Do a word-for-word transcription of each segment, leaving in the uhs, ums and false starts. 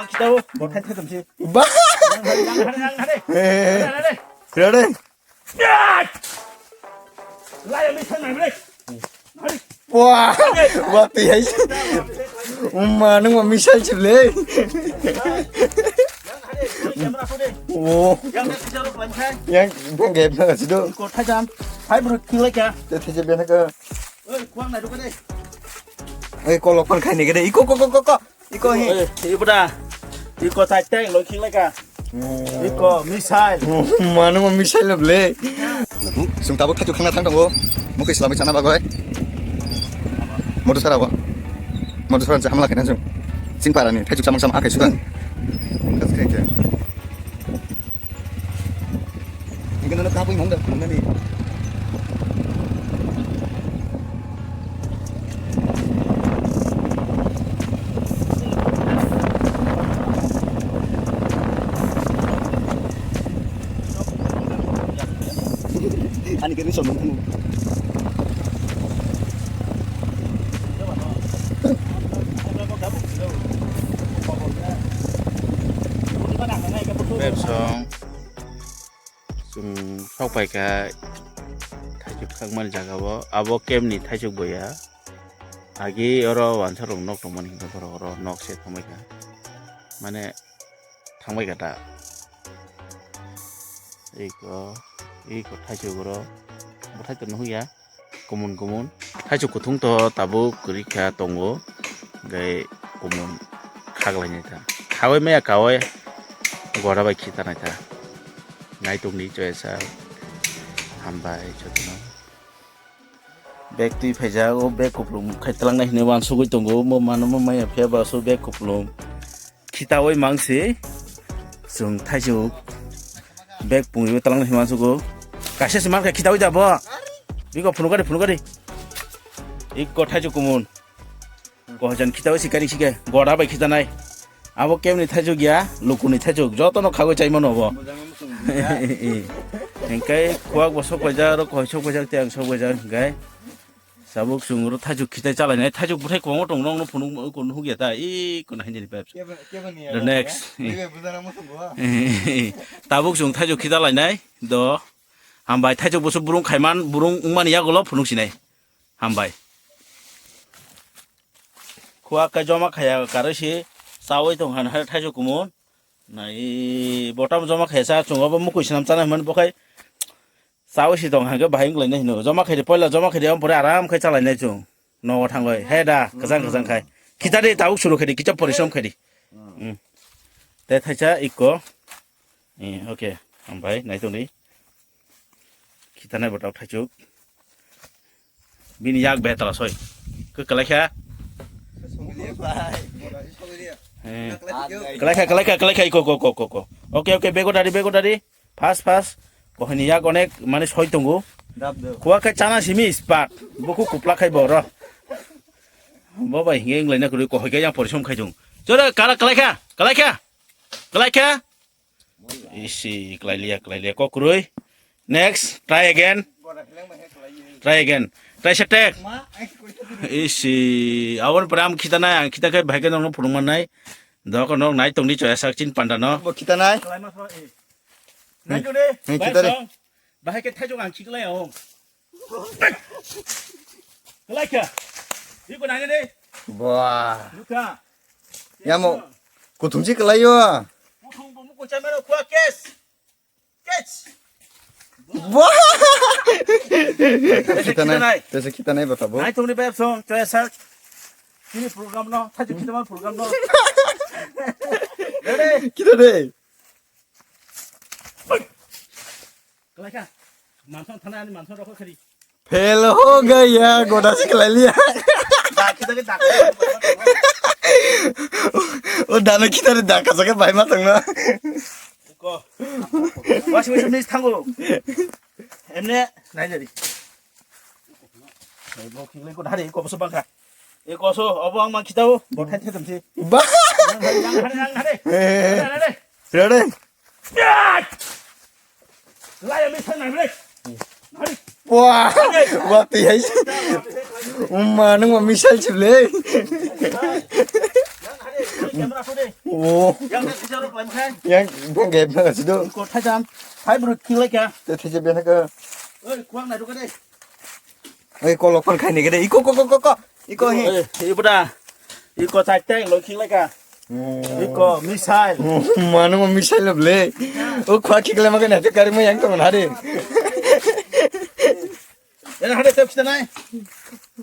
Kita bo, bo thai thai tamsi. Ba. Yang hari, yang hari, yang hari. Eh. Yang hari. Rade. Ya! Lai, yang bisa nang, Rade. Hari. Wah, wah, tui hai. Uma, nung ma missile chip le. Yang hari, yang hari, yang hari. Oh. Yang hari, yang hari, yang hari. Yang, yang gap na sido. Ko thai jam. Hai bro, thilai kya? Te thai jam na ka. Oi, kuang na duka de. Oi, ko lokal khai ne gede. Iko, ko, ko, ko, ko. Iko hi. Eh, iko da. Iko tai teng lo khing leka. Hmm. Iko missile. Mano mo missile lo ble. Sung tabuk thaichuk khangna thang tongo. Mukhi salami chana bagoi. Modu sara bo. Modu sara hamla kena sung. Sing parani thaichuk samang sam akai sukan. Kas khe khe. Ikan anak kapui mangga, mangga ni. Ani kiri sono. Bebsong. Chwng sok pai kha thaichuk khakmani jaga o, abo camp ni thaichuk boya. Agi oro wansa rok nok tongmani hinkhe borok oro nok se thangbai kha, mane thangbai kha ta. Eko, eko thaichuk oro bwthai tongno hwnya. Kumun kumun. Thaichuk kuthung to tabuk kwrwi kha tongo. Hwnkhe kumun khaklainai ta. Khawi maya kawai gora bai khitanai ta. Naitung di choyasa. Hambai jotono. Bag twi phaijak, o bag kuplung khai twlangnai hinwi uansugwi tongo. Mo mano mo maya phiya ba so bag kuplung. Khitaui mangsi. Chwng thaichuk. Bag pungwi twlang hinwi uansukgo. Kaisa se mankha khitaui da bo. Biko phunukadi phunukadi. Ikko thaichuk kumun. Kohojan khitaui sikani sike. Goda bai khitanai. Abo kemni thaichuk ya, lukuni thaichuk. Jotono khagwi chaimano bo. Hingkai kuak bo sok paijak, aro kohoi sok paijak, tei ang sok paijak hingkai. Tabuk chwng oro thaichuk khitai chalainai, thaichuk bwthai kwbangma tongo, nokno phunuk, nukya ta, ih, kono haini ni pipe. Kebo, kebo ni The aro, next. Eh? Nini bujana muchung bo. Tabuk chwng thaichuk khita lainai, do. Hambai, thaichuk busu burung khaiman, burung wngmani yagulo phunuk sinai. Hambai. Khua kai joma khaya karwi si, chawi tong han hai thaichuk kumun. Nai, botam joma khaya sa, chwng obo mukui swnam chana hwnmani bokhai. Chawi si tong hangke bahai wnglainai hino. Joma khaidi, poila joma khaidi, ampore aram khai chalainai chwng. Nogo thangoi. He da, kwchang kwchang khai. Khita de, tabuk suru khaidi, kicha porisom khaidi. Mm. Te thaisa ikko. Eh, okay. Hambai, nai tongdi. Khitanai bo tabuk thaichuk. Bini yak betala soi. Ke kalaikha? Eh. Kalaikha, kalaikha, kalaikha, iko, ko, ko, ko, ko. Okay, okay, bego dari, bego dari. Fast, fast. Kohini yak onek mane soi tongo. Dap do. Khua khe chana simi spat. Buku kupla khai boro. Bo bai hinge wnglaina kwrwi kohoi khe yang porisom khai tongo. Chore kala kalaikha, kalaikha. Kalaikha. Isi, kalailiya, kalailiya. Kok kwrwi. Next, try again. Try again. Try sa tek. Isi, awon pore am khitanai, ang khita khe bahai khe nokno phunukmannai. Doko nok nai tongdi choya sak chin panda no. Bo khitanai. Nai jode. Hmm, bai khita de. Song. Bahai khe thaijok ang khiklai ang. Kalaikha. Iko nai de. Wah. Nukha. Yamo. Kuthumsi kalaio. Kuthum bo muko chamero khua kes. Kes. Wah. Tesa khitanai. Tesa khitanai bata bo. Nai tongni bai song choya sak. Ini program no, thaijok khitamani program no. Ready? Khita de. Kalaikha. Manson thana ani manson rokho khari. Fail ho gaya, goda se kalai liya. Da khita ke da. O dana khita re da kasa ke bai ma tangna. Ko. Washing machine ni thango. Emne nai jari. Bo khilai ko dhari ko boso bangkha. E koso, obo ang mang khitao, bo thai thai tamsi. Ba. Yang hari, yang hari, yang hari. Eh. Hari, hari. Ready? Ya! Lai, ami thang nai, bre. Hari. Wah, wah, tui hai. Uma, nung ma missile chip le. Yang hari, yang Camera to de. Oh. Yang de thaisa rok lai khai. Yang bang ge bang sido. Ko thaisa. Hai bro khilai kya? Te thaisa bena ka. Oi, kuang nai ro ka de. Oi, ko lokon khai ni ge de. Iko, ko, ko, ko, ko. Iko hi. Oi, ibu da. Iko chai teng lo khilai ka. Oh. Iko missile. Oh, manu mo missile lo ble. O khwa khikle ma ke na te kari mo yang tong na de. Era hade tep sita nai.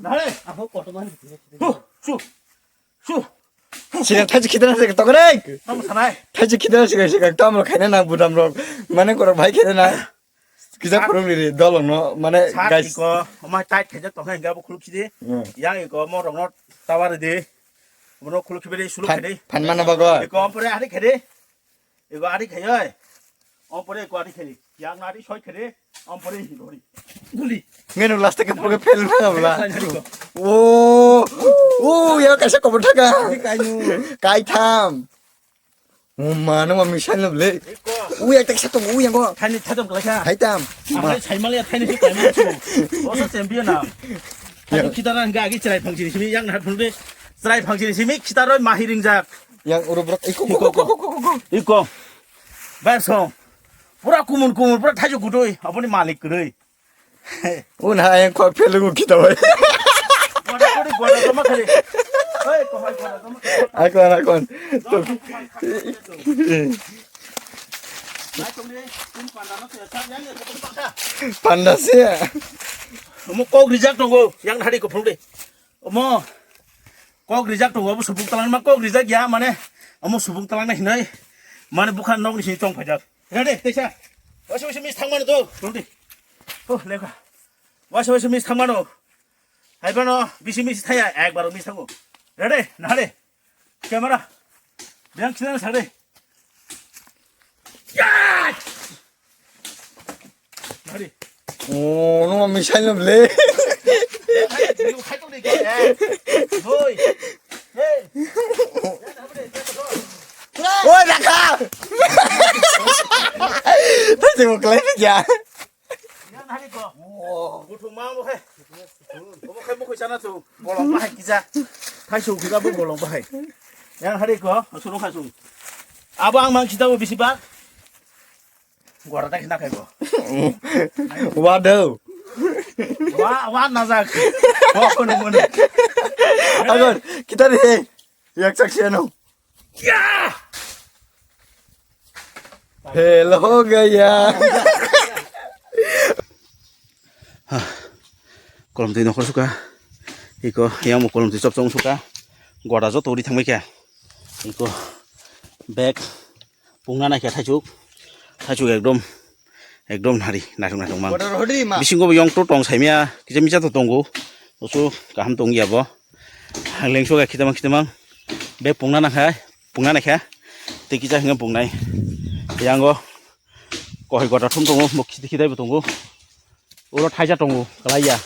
Hade. Aho koto man. Hu, su. Su. Sira thaji khitana se to kare. Tam sanai. Thaji khitana se se tam lo khaina na budam lo. Mane koro bhai khaina na. Kisa kurung ni dolong no mane guys. Iko, omai tight khaja to hai ga bu khuluk sidi. Hmm. Yang iko mo rong no tawar di. Mo no khuluk khibiri suluk khede. Phan mana bago. Iko pore hari khede. Ego ari khai oi. Om pore ego ari khai. Yang nari soi khai. Om pore hi dori. Duli. Ngenu last ke pore fail na bla. Fail na ko. Oh. Oh, ya kaisa kobo thaka. Kai nu. Kai tham. Oh, mano ma missile na ble. Eko. Oh, ya tak satu, oh, yang ko. Thani thadam kalai kha. Hai tam. Ang sai mal ya thani si kai mal chu. Osa champion na. Thani kita na ga agi chrai phang chini simi yang na phun be. Chrai phang chini simi kita roi mahiring jak. Yang uru brok iko iko, iko, iko, iko, iko, iko. Iko. Bayar song. Pura kumun kumun, pura thaiju gudui. Aboni malik gudui. Un ha yang kok pelu kita bai. Gua dah kau di gua dah sama kali. Hei, kau hai gua dah sama kali. Akon, akon. Naitong ni, pun panda no siya, siya, siya, siya, siya. Panda siya. Omo kok rijak tongo, yang hari ko phone de. Omo kok rijak tongo, omo subuk talang ma kok rijak ya, mane omo subuk talang na hinai, mane bukha nok ni sini tong phajak. Ready, teisa. Wasi wasi mis thang mano to, ready. Oh, lekha. Wasi wasi mis thang mano. Hai bano, bisi mis thaya, ekbar mis thango. Ready, nahale. Camera. Biang kina sare. Ya! Hari. Oh, no missile no ble. Hai, tu khai tu ni ke. Hoi. Hey. Oi, rakha. Tadi mau kelai ya. Yang hari ko. Butu ma mo khai. Mo khai mo khai sana tu. Bolong bahai kija. Khai su kija bo bolong bahai. Yang hari ko. Sunu khai su. Abo ang mang kita bo bisi ba. Gora tak hina khai bo. Wa do. Wa, wa najak. Wa kono mono. Agon, kita ni he. Yak sak siya no. Ya! Hello gaya. Kolom twi nokhor suka. Iko yang mo kolom twi chop chong suka. Gora joto uri thangbai kha. Iko bag pungna naikha thaichuk. Thaichuk ekdom, ekdom nari, naithok naithok mang. Order hodi ma. Bisingo bo yong to tong saimya, kisa misa to tongo. Oso kaham tong ya bo. Lengso ga khitamang khitamang. Be pungna nangkha, pungna naikha. Tei kisa hwnga pungnai. Yango kohoi gota thum tongo, bo khiti khitai bo tongo. Oro thaisa tongo, kalaiya.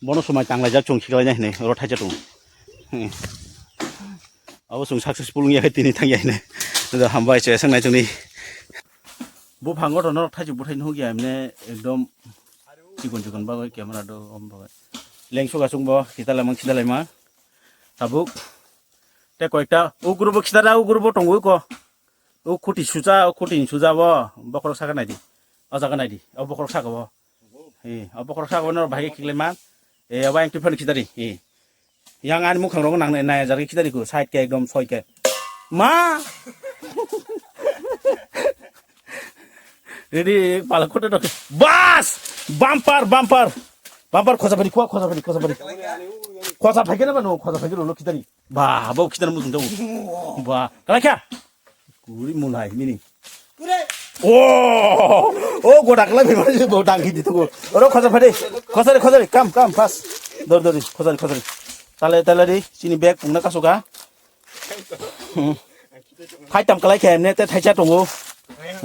Bono somai tanglaijak chwng khiklaina hinwi oro thaisa tongo. Hmm. Abo chwng successful wngya khe tini thangya hinwi. Da hambai chwng sangnai chwngni. Buphango rwno thaisa bwthai nuhukya himne ekdom chikon chikon bagwi camera do om bagwi. Lengso ga chwngbo khitalai mang khitalai mang. Tabuk. Te koikta ugrubo khitara ugrubo tongo ko. O khuti suja, o khuti ni suja bo, bokhorok saka naidi. O jaga naidi, o bokhorok saka bo. He, o bokhorok saka bo no bahai khiklai ma. E, abo ang tiphano khitari. He. Yang ani mukhang rok nang nai jar khitari ko, side ke ekdom soi ke. Ma! Ready, pala khote dok. Bas! Bumper, bumper. Bumper khoja phari, khwa khoja phari, khoja phari. Khoja phai ke na ba no, khoja phai ke lo khitari. Ba, bo khitan mutung jago. Ba, kala kya? Kuri mulai mini. Kure. Oh, oh, goda kala bimar je bo dang khidi tugo. Oro khosa phade. Khosari, khosari, kam, kam, pas. Dor, dor, khosari, khosari. Tale, tale ri, chini bag pungna kasoka. Hmm. Thai tam kalai khe ne te thaisa tongo.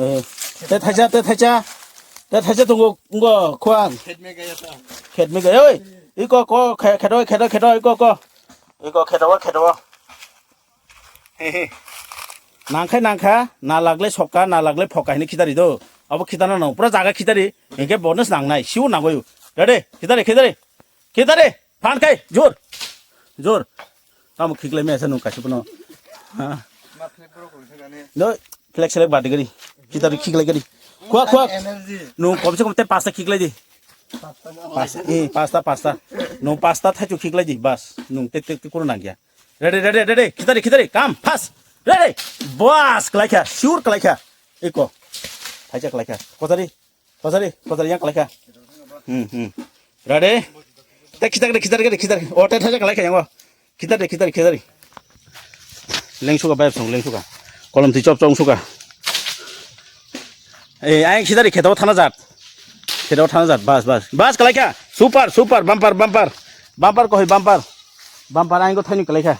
Eh, te thaisa, te thaisa. Te thaisa tongo ngo khwang. Khet me gaya ta. Khet me gaya oi. Iko ko khe-, khedo, khedo, khedo, iko ko. Iko khedo, khedo. Nangkhe nangkha, na lagle sokka, na lagle phokka hini khitari do. Abo khitana no, pura jaga khitari, hinkhe bonus nangnai, siu nangoyu. Ready? Khitari, khitari. Khitari, phan khai, jor. Jor. Tamo khiklai me asa nung kaisa pono. Ha. No, flex select badi gari. Kita ri khiklai gari. Kuak, kuak. Energy. Nung kom se kom te pasta khiklai di. Pasta, eh, pasta, pasta. Nung pasta thaichu khiklai di, bas. Nung te, te, te kuru nangya. Ready, ready, ready. Khitari, khitari. Come, fast. Ready. Bas, kalaikha. Sure kalaikha. Iko. Thaija kalaikha. Kotari. Kotari, kotari yang kalaikha. Hmm, hmm. Ready. Te khitari, khitari, khitari. O, te thaija kalaikha yang o. Khitari, khitari, khitari. Lengsuka, bayap song, lengsuka. Kolom twi chop chop suka. Eh, ayang khitari khetao thana jat. Khetao thana jat, bas, bas. Bas, kalaikha. Super, super, bumper, bumper. Bumper kohoi, bumper. Bumper ayang ko thaini kalaikha.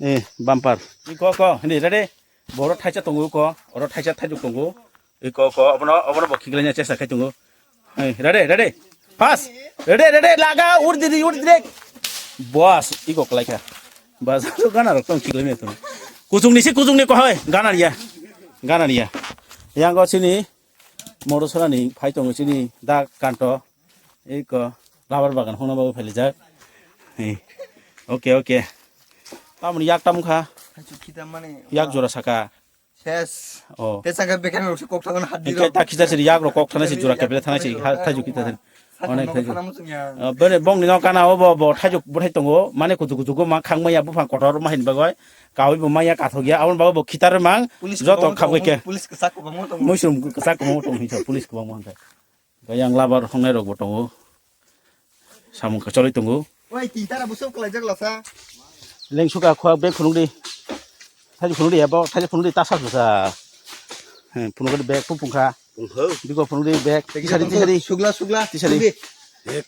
Eh, bumper. Ko, ko, hindi, ready? Boro thaisa tongo ko, oro thaisa thaijuk tongo. Iko, ko, obono, obono bo khiklainya chesta khai tongo. Hey, ready, ready. Pass. Ready, ready, laga, ur didi, ur didi. Boss, iko kalaikha. Bas, to gana rok tong khiklai me tong. Kuchung ni si, kuchung ni ko hoi, gana riya. Gana riya. Yang go sini, Modo sora ni, phai tongo sini, da kanto. Iko, rubber bagan hona babu phailijak. Hey. Okay, okay. Tamoni yak tam kha. Hachu khita mani. Yak jora saka. Ses. Oh. Te saka bekan rok se kok thagon haddi. Hikai rok. Ta khita siri yak rok kok thana si jora kepele thana si ha-, thaiju kita siri. Onek thaiju. Ah, bere bong ni no kana o bo, bo thaiju bo thai tongo. Mane kuchu kuchu go ma khang maya buphang kotor ma hin bagoi. Kawi bo maya kathok ya. Abon bago bo khitar mang. Police joto kwbangma khagoi tongo, ke. Police kwchak kwbangma tongo. Muisum kwchak kwbangma tongo hinsa police kwbangma hwnka. Yang labar hongnai rok bo tongo. Samung kacholi tongo. Oi, twi tara busuk kwlaijak lasa. Leng suka khua bag phunukdi. Thaiju phunukdi abo, thaiju phunukdi ta sak sa. He, phunukdi bag pu pungkha. Pungkha. Biko phunukdi bag. Tisari, tisari. Sugla, sugla. Tisari. Sugdi.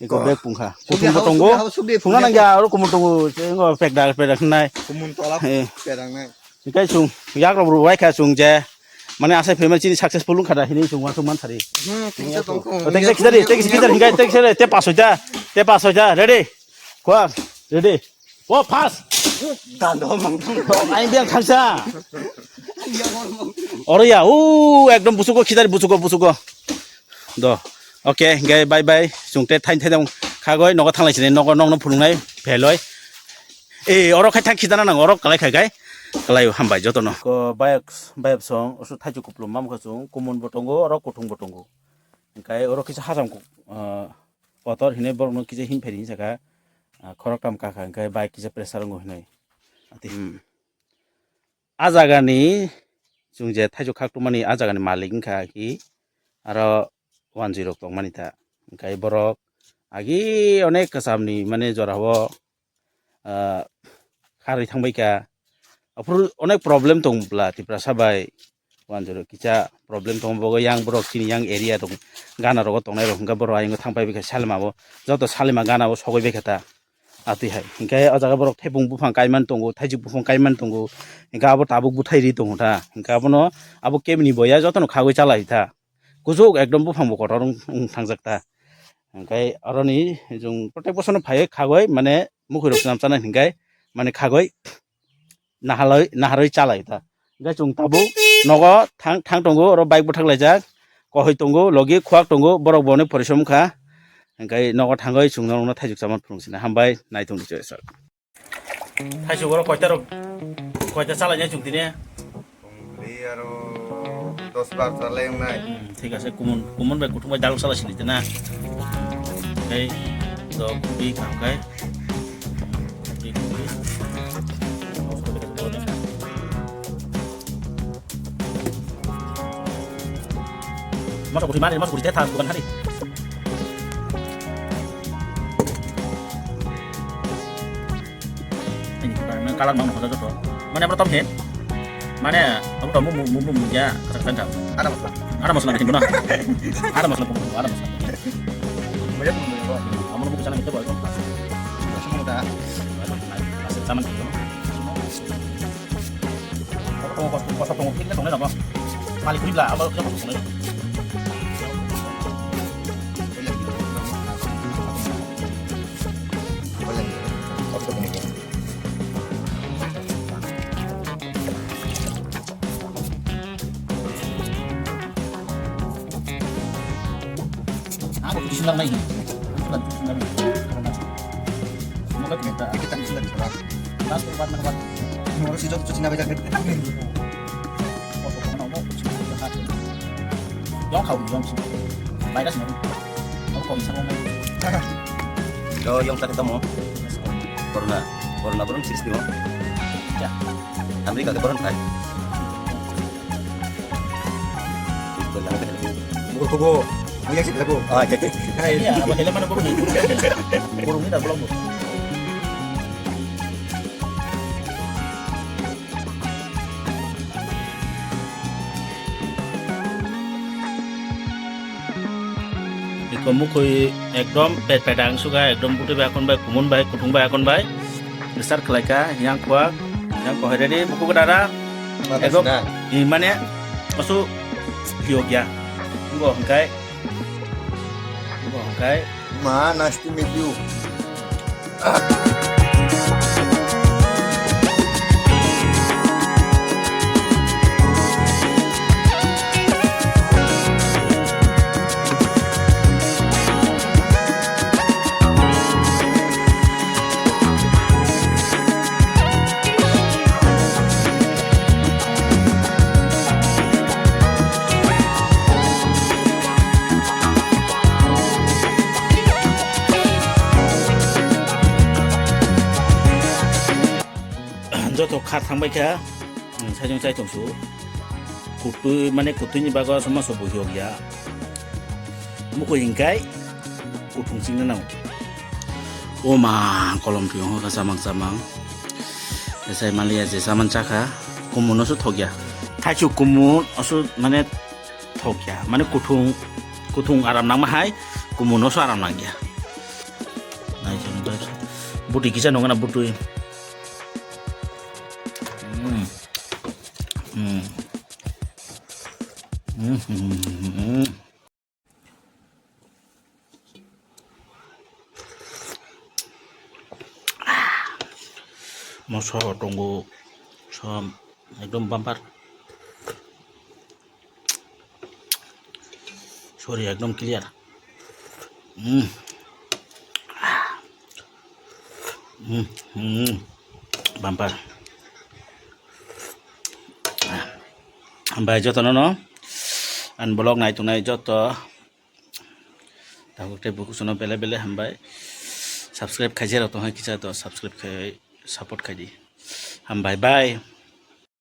Iko bag pungkha. Sugdi, kutung hao tongo. Sugdi, hao sugdi. Phungna nangya, aro kumun tongo. Engo pek dak, pek dak nai. Kumun tolap. He. Perang nai. Hikai chung, yak rok rwai kha chung je, mane asai phaimani chini successful wngkha da hinwi chung uansuk man sari. Hmm, tingsa tongkho. O, teksa khitari, teksa khitari, hikai teksa re, te pasoita, te pasoita, ready? Kuak, ready? O, pass! Dando mang. Ai biang khangsa. Oro ya, u, ekdom busugo khitari, busugo, busugo. Do. Okay, hinkhe bye bye. Chwng tei thaini thaidang khagoi nogo thanglai sini, nogo nokno phunuknai pheloi. Eh, oro khai thang khitana nang, oro kalai khai khai. Kalai hambai jotono. Ko bayap, bayap song, oso thaichuk kuplum mam kha chwng, kumun bo tongo, oro kuthung bo tongo. Hinkhe oro kisa hacham kuk, ah, kotor hinwi borokno kisa him pheri hinsa kha, ah, khoroktham kakha, hinkhe bai kisa pressure wngo hinwi. Ati. Hmm. A jagani chwng je thaichuk khak tongmani a jagani malik wngkha ki aro wanjwi rok tongmani ta. Hinkhe borok agi onek kwchamni mane jorao, ah, kharwi thangbai kha. Aphuru onek problem tong bwla Tiprasa bai wanjwi rok kisa problem tong bogo yang borok chini yang area rok gana rogo tongnai rok hinkhe borok ayang thang pai bai kha salima o joto salima gana o sogwi bai kha ta. Atwi hai. Hinkhe o jaga borok thaipung buphang kaiman tongo, thaijwk buphang kaiman tongo. Hinkhe abo tabuk bwthai ri tongo ta. Hinkhe abono abo kebini boya jotono khagwi chalai ta. Kuchuk ekdom buphang bo kotor wng, wng thangjak ta. Hinkhe aroni jwng protek bosono phaiwi khagwi mane mukhurok swnam chana hinkhe mane khagwi nahaloi, naharoi chalai ta. Hinkhe chwng tabuk nogo thang, thang tongo, oro bike bwthak laijak, kohoi tongo, logi khuak tongo, borok bo onek porisom kha. Hinkhe nogo thangwi chwng norokno thaichuk chamani phunuk sina. Hambai, naithok ni chwrai sir. Thaichuk oro koita rok, koita chalai nai chwng tini? Tongli aro dos bar chalai wngnai. Hmm, thik ase, kumun, kumun bai kuthum bai dalok chalai sini tena. Hinkhe do kubi khamkai. Masa budi mari, masa budi teh thang bukan hari. Ini bukan, main kalah mau hoda joto. Mana apa tom he? Mana apa tom mu mu mu mu ya kata kata. Ada masalah. Ada masalah di sini mana? Ada masalah, ada masalah. Banyak mu. Kamu mau kesana kita boleh. Semua dah. Aset sama gitu. Tongo, kos, kos tongo, kini tongo nabo. Malik kuri bla, abo kini tongo. Abo kuri silang nai. Silang, silang. Maka kita, kita silang, silang. Mas, obat, obat. Oro si joto chini bai jak. Yong khao yong si. Bai da si. Abo kok isang mo. Yo yong sa kita mo. Corona, corona borom six ni mo. Ya. America ke borom kai. Buku buku. Mo yang sih lagu. Ah, jadi. Hai. Ya, apa dalam mana borom ni? Borom ni dah belum. Iko mukhui ekdom pet pet ang suga, ekdom butui bai akon bai, kumun bai, kuthung bai akon bai. Besar khlaika, yang khua, yang khua ready, buku kedara. Mata ekdom, sina. I mane, masu kiyok ya. Ngo hengkai. Ngo hengkai. Ma, nice to meet you. Joto kha thangbai kha, sajung chai tong su. Kutui, mane kutui ni bago asoma so buhi ya. Mukui hingkai, kuthung chingna nang. O ma, kolom piyong ho kha samang samang. Esai maliya je saman chakha, kumun oso thokya. Thaichu kumun oso mane thokya. Mane kuthung, kuthung aram nangma hai, kumun oso aram nangya. Nai jeng bai. Buti kisa nongna butui. Mm. Mm. Mm, mm, mm, mm. Moso tongo som ekdom bumper. Sorry, ekdom clear. Mm. Mm, mm. Bumper. Hambai joto no no. An vlog nai tongnai joto. Tabuk tei bukusono bele bele hambai. Subscribe khaijak rok tongkha kisa to subscribe khai support khaidi. Hambai bye.